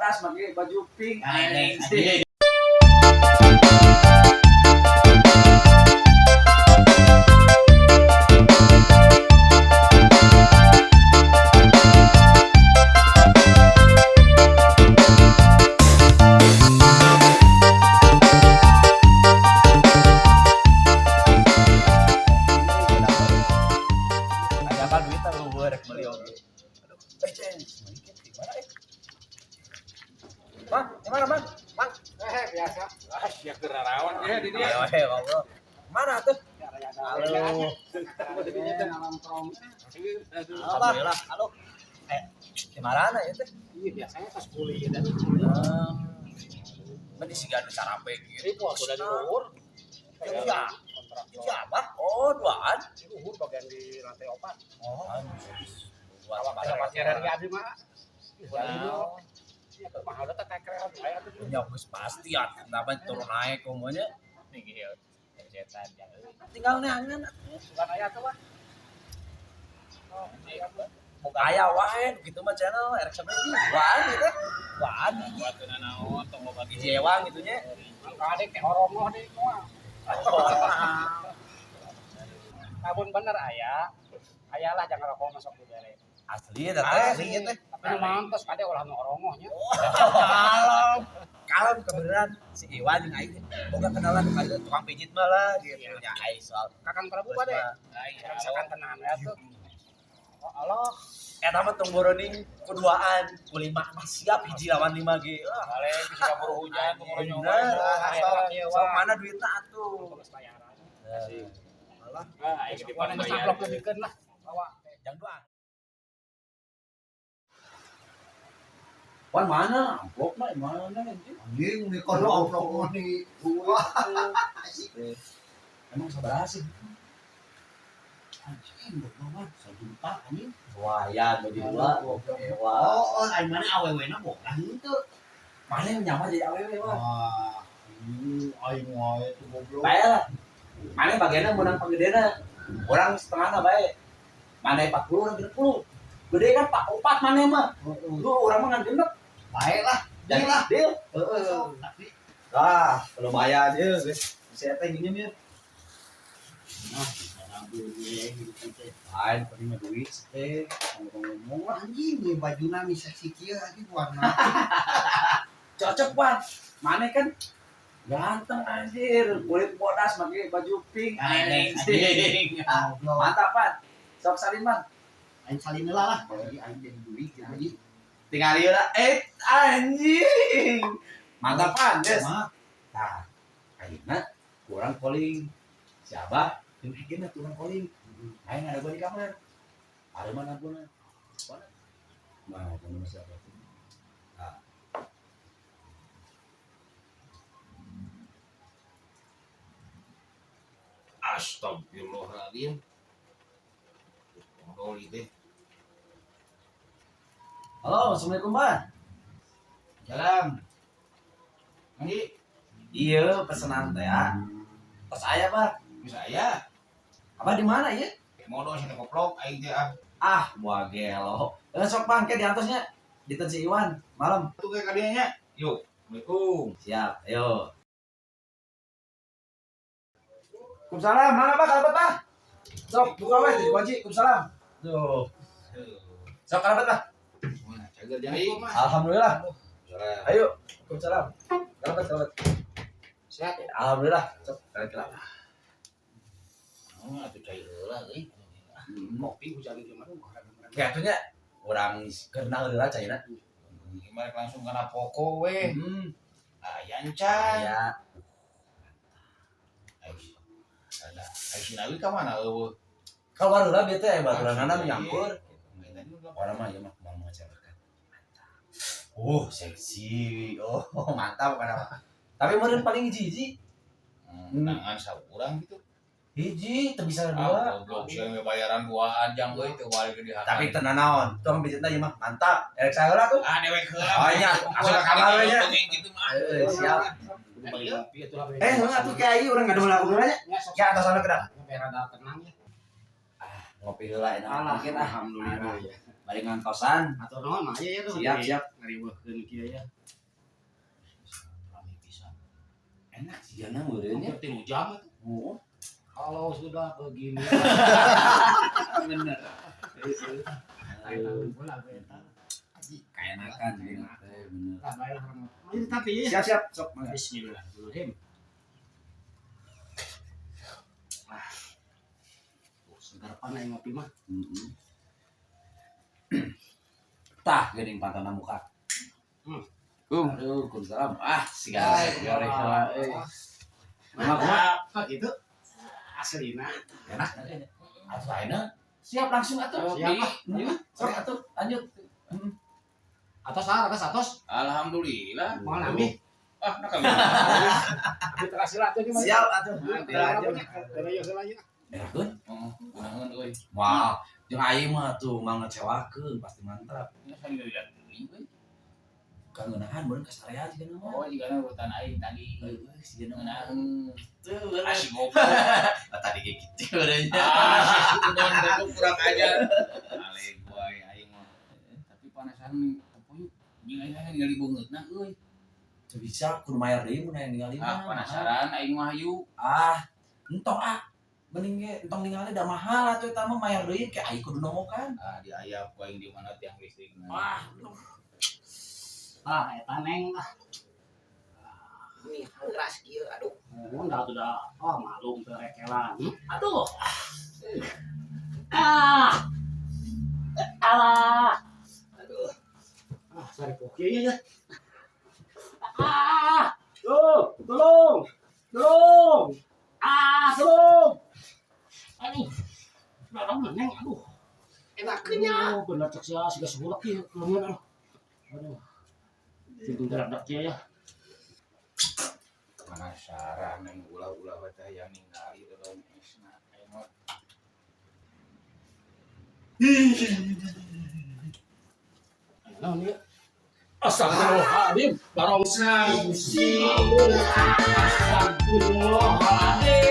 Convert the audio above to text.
Tas pakai baju pink. Anjing. Ada apa duit lu gue rek beli oge. Eh, ceng. Gimana eh? Bang, gimana, Bang? Bang. Eh, biasa. Ah, sia keur rarawan ya di dia. Ayo, ayo, ngobrol. Mana tuh? Halo. Alhamdulillah. Halo. Eh, gimana ya teh? Iya, biasanya pas kuliah dan Mending sih gak ada sarape gitu. itu aku dari luhur. Iya. Kontrak Siapa? Oh, duaan. di luhur bagian di lantai opat. Oh. Awak pada dari abi mah. Iya, mahal teh tekrel aya tuh. Ya geus pasti ya, kenapa turun naik komonya? Nih gitu. Setan jangan. Tinggal neangan Bukan aya tuh, Pak. Oh, iya, Pak. aya wae gitu mah channel erek sampe duaan gitu. Duaan hiji. Batu nanaon tong loba Hiji ewang gitu nya. Mangka adek teh oromoh deui moal. Kabun bener aya. Ayalah jangan rokok masuk di bere. Asli eta teh. Asli teh. Tapi nu mantes kade ulah nu oromoh nya. Kalem. Kalem kebenaran si Iwan jeung aing boga kenalan ka tukang pijit mah lah gitu nya aing soal. Kakang Prabu bade. Misalkan tenang ya tuh. Oh, Allah. Eta mah tong boroning ku duaan, ku lima mah siap hiji lawan lima ge. Wah, Balik bisa kabur hujan tong nyoba. bener. Sok, Sok mana duitna atuh. Terus bayaran. Malah Ah, aing di Warna geus amplop lebihkeun lah. Bawa. jam 2. Wan mana? Amplop mah mana anjing? Anjing nih kalau amplop mah nih. Wah, Emang sabaraha sih? anjing goblok mah sajuta anjing. Wah, ya bagi dua. Ewa. Oh, oh, aing mana awewena boga henteu. Mana yang nyaman jadi awewe wah. Wah, anjing aing wae tuh goblok. Bae lah. Mana bagiannya menang panggedena. Orang setengahna bae. Mana 40 orang 60. Gede kan pak opat mana mah. Lu orang mah ngan genep. Bae lah. Jadi Deal lah. deal. Heeh. Tapi Ah, lumayan ya, guys. Saya teh gini ya. nah, bisa nabung ye hidup teh. Lain penting mah duit teh. Ngomong-ngomong lah. Anjing nih bajuna nih seksi kieu anjing warna. Cocok, Pak. Mana kan ganteng anjir, kulit bodas pakai baju pink. Anjing. Goblok. Mantap, Pan. Sok salin, Pan. Aing salin heula lah. Jadi aing jadi duit gitu anjing. Tinggal ieu lah. Eh, anjing. Mantap, Pan. Yes. Mah, Nah, ayeuna kurang calling. Si Abah, jeung hegena turun calling. Aing ada gua di kamar. Ada mana gua? Mana? Nah, temen siapa tuh? Nah. Astagfirullahaladzim. Modol teh. Halo, Assalamualaikum, Pak. Jalan. Manggi, Iya, pesenan teh ya. Tas saya, Pak. bisa aya. Abah di mana ya? Modol sih koplok aing teh ah. Ah, buah gelo. Eh, sok Bang, ke diantosnya. Di si Iwan, malam. Tuh kayak kadinya nya. Yuk. Assalamualaikum. Siap, ayo. Waalaikumsalam, mana Pak? Kalebet, Pak? Sok, buka weh, jadi kunci. Waalaikumsalam. Tuh. Sok kalebet, Pak. Mana cager jai. Alhamdulillah. Ayo, Waalaikumsalam. Kalebet, kalebet. Sehat. Alhamdulillah. Sok, kalebet lah. Oh, atuh cai heula euy. Kopi hujan ieu mah. Kayak atunya orang kenal heula caina. Gimana langsung kana poko we. Hmm. Aya encan. Ya, Ada ai si Nawi ka mana eueuh? keluar heula bieu teh baturanana nyampur. Orang mah ieu mah mau mengecewakan. Mantap. Oh, seksi. Oh, mantap kenapa? Tapi meureun paling hiji-hiji. Tangan saurang gitu. Hiji teu bisa dua. Ah, goblok sia we bayaran duaan jang euy teu balik ke dihakan. Tapi teu nanaon. Tukang pijitna ieu mah mantap. Erek saheula tuh. Ah dewek heula. Oh, iya. Asup ka kamar we nya. Gitu mah. Eh, siap. Beli kopi atuh lah. Eh, heeh atuh kayak ieu urang ngadeul aku nya. Nya sok. Ya atasan kedah. Biar rada tenang ya. Ngopi heula enak. Alah, Mungkin ah. alhamdulillah. Bari ngantosan. Atau naon mah aya ya tuh. Siap, siap. Ngariweuhkeun kieu ya. Rame pisan. Enak sih jana meureun nya. Hampir 3 jam atuh. Oh, Kalau sudah begini. bener. Ayo bola eta. Kaenakan bener teh bener. Lah bae lah orang. Mari tapi ya. Siap, siap. Sok mangga. Bismillahirrahmanirrahim. Ah. Oh, segar panai ngopi mah. Heeh. Tah geuning pantona muka. Aduh, salam. Ah, siga goreng heula euy. Mama kumaha? Ah, gitu. Aslina. Enak. Atuh ayeuna siap langsung atuh. Siap lah. Sok atuh, lanjut. Atos ah, atos atos. Alhamdulillah. Mau nami. Ah, nah kami. Abi terasih lah atuh gimana? Siap atuh. Enakeun? Heeh, kunaon euy. Wah, jeung aing mah tuh mah ngecewakeun pasti mantap. Ini kan lihat deui euy. Kangeunahan meureun kasarean sigana mah. Oh, jigana urutan aing tadi. Heueuh sigana mah. Ngeunaheun. Tuh, Asik goblok. tadi kayak gitu meureun. Ah, si Udon goblok kurang ajar. Ale gua aing mah. Tapi panasan teu jeung aing ningali beungeutna euy. Teu bisa kudu mayar deui mun aya ningali Ah, penasaran aing mah hayu. Ah, entong ah. Mending ge entong ningali da mahal atuh eta mah mayar deui ke aing kudu nomokan. Ah, diayap ku aing di mana tiang listrikna. Wah, Ah, eta neng ah. Ini keras kieu aduh. Mun dah tuh dah. Oh, malum teu rekelan. Aduh. Ah. Alah. Aduh. Ah, sari koki ya. Ah! Tuh, tolong. Tolong. Ah, tolong. Aduh. Dorong neng, aduh. Enakeunnya. Oh, bener cek sia siga sebulak ieu leungeun aduh. Aduh. Sintung teradak kieu ya. Penasaran yang ulah-ulah teh yang ningali dodon esna aing mah. Naon ieu? Astagfirullahaladzim, barongsang. Astagfirullahaladzim.